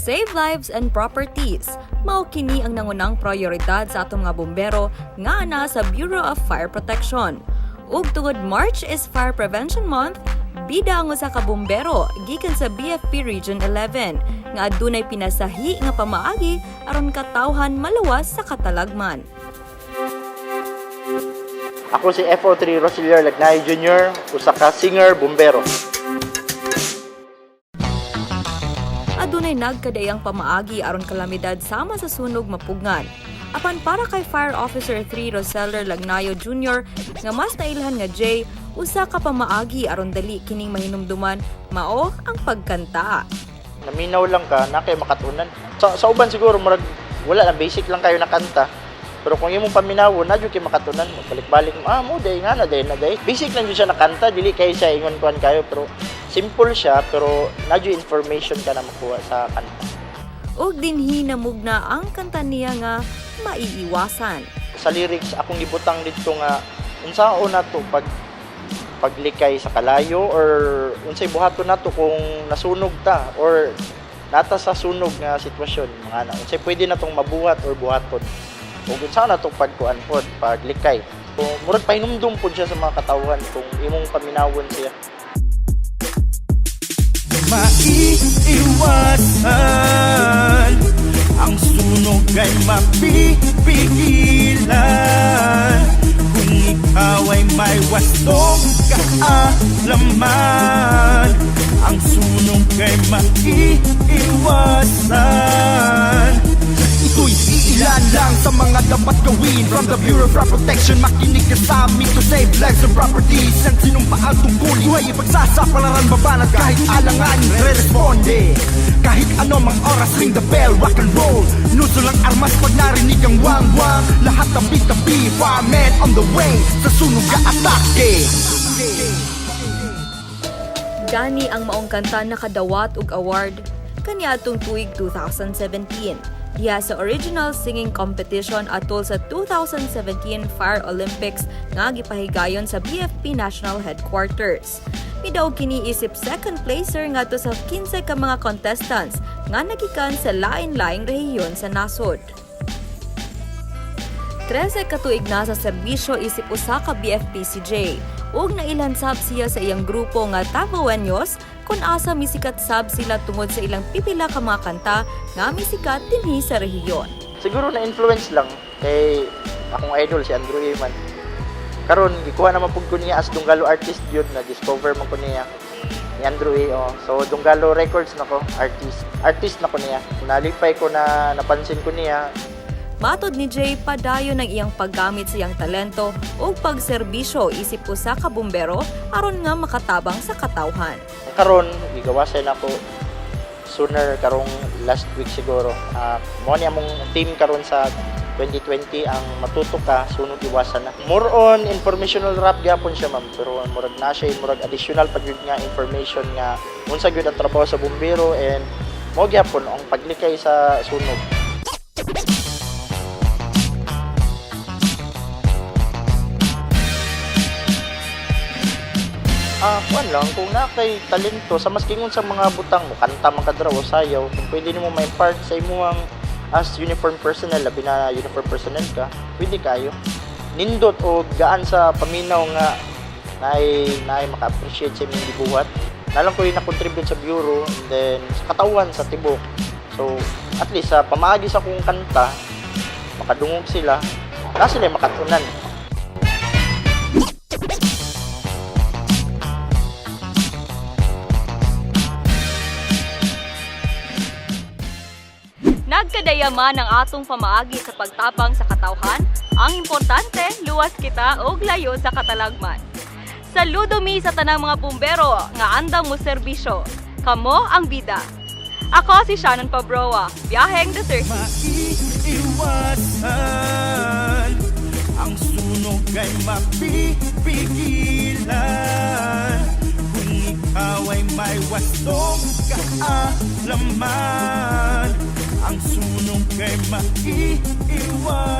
Save lives and properties. Mao kini ang nangunang prioridad sa atong mga bumbero nga naa sa Bureau of Fire Protection. Ug tungod March is Fire Prevention Month, bida ang usa ka bumbero gikan sa BFP Region 11 nga adunay pinasahi nga pamaagi aron katawhan maluwas sa katalagman. Ako si FO3 Rosilier Lagnay Jr., usa ka singer bumbero. Adunay nagkadayang pamaagi aron kalamidad sama sa sunog mapugngan. Apan para kay Fire Officer 3 Roseller Lagnayo Jr. nga mas nailhan nga Jay, usa ka pamaagi aron dali kining mahinumduman mao ang pagkanta. Naminaw lang ka, na kay makatunan. Sa uban siguro, murag, wala lang, basic lang kayo na kanta. Pero kung imong paminawon, na jud kay makatunan mo. Balik-balik mo, ah, mo day, nga na day, na day. Basic lang jud siya na kanta, dili kay siya ingon kuan kayo, pero simple siya, pero na jud information ka na makuha sa kanta. Ug dinhi namugna ang kanta niya nga "Maiiwasan." Sa lyrics, akong gibutang dito nga unsaon nato pag paglikay sa kalayo or unsay buhaton nato kung nasunog ta or nata sa sunog nga sitwasyon, mga na unsay pwede natong mabuhat or buhaton ug unsa na tong pagkuan pod paglikay. So, murag pahinumdum pod siya sa mga katawhan kung imong paminawon siya. Maiiwasan ang sunog ay mapipigilan kung ikaw ay may wastong kaalaman. Ang sunog ay maiiwasan. Ito'y iilan lang sa mga dapat gawin from the Bureau of Fire Protection. Makinig ka sa amin to save lives and properties. Ang sinumpaang tungkulin, buhay ipagsasapalaran. Babanat kahit alanganin, re-responde kahit ano mang oras. Ring the bell, rock and roll. Nusol ang armas pag narinig ang wang-wang. Lahat tabi-tabi, fireman on the way. Sa sunog ka atake. Gani ang maong kanta nakadawat og award kaniadtong tuig 2017 diha sa Original Singing Competition atol sa 2017 Fire Olympics nga gipahigayon sa BFP National Headquarters. Midaog kini isip second placer ngadto sa 15 ka mga contestants nga nagikan sa lain-laing rehiyon sa nasod. 13 ka tuig na sa serbisyo isip usa ka BFP si Jay ug nailhan sab siya sa iyang grupo nga Tabawenyos kung asa misikat sab sila tungod sa ilang pipila ka mga kanta nga misikat dinhi sa rehiyon. Siguro na influence lang kay akong idol si Andrew Eman. Karon gikuha naman pud ko niya as Donggalo artist yun, na discover man ko niya ni Andrew A. Oh. So Donggalo Records na ko, artist. Artist na ko niya. Nalipay ko na napansin ko niya. Matod ni Jay, padayon ang iyang paggamit sa iyang talento ug pagserbisyo isip usa ka bumbero aron nga makatabang sa katawhan. Karon gigawasan ako sooner karong last week siguro. Mo ni among team karon sa 2020 ang "Matuto ka, sunog iwasan na." More on informational rap gyapon siya, ma'am, pero murag na siya murag additional pa gyud nga information nga unsa gyud ang trabaho sa bumbero and mo gyapon ang paglikay sa sunog. Kuan lang, kung na kay talento sa maskingon sa mga butang mo, kanta man ka dira o sayaw, kung pwede nimo ma-impart sa imuhang as uniform personnel, labi na uniform personnel ka, pwede kayo. Nindot o gaan sa paminaw nga naay maka-appreciate sa imong gibuhat. Nalang ko yung na-contribute sa bureau and then sa katawan sa tibok. So, at least sa pamaagi sa akong kanta, makadungog sila, na sila makatunan. Nagkadayaman ang atong pamaagi sa pagtabang sa katawhan, ang importante, luwas kita og layo sa katalagman. Saludo mi sa tanang mga bumbero nga andam mo serbisyo. Kamo ang bida. Ako si Shannon Pabroa, biyaheng Duterte. Maiiwasan ang sunog ay mapipigilan kung ikaw ay may wastong kaalaman. Ang sunog ay maiiwasan.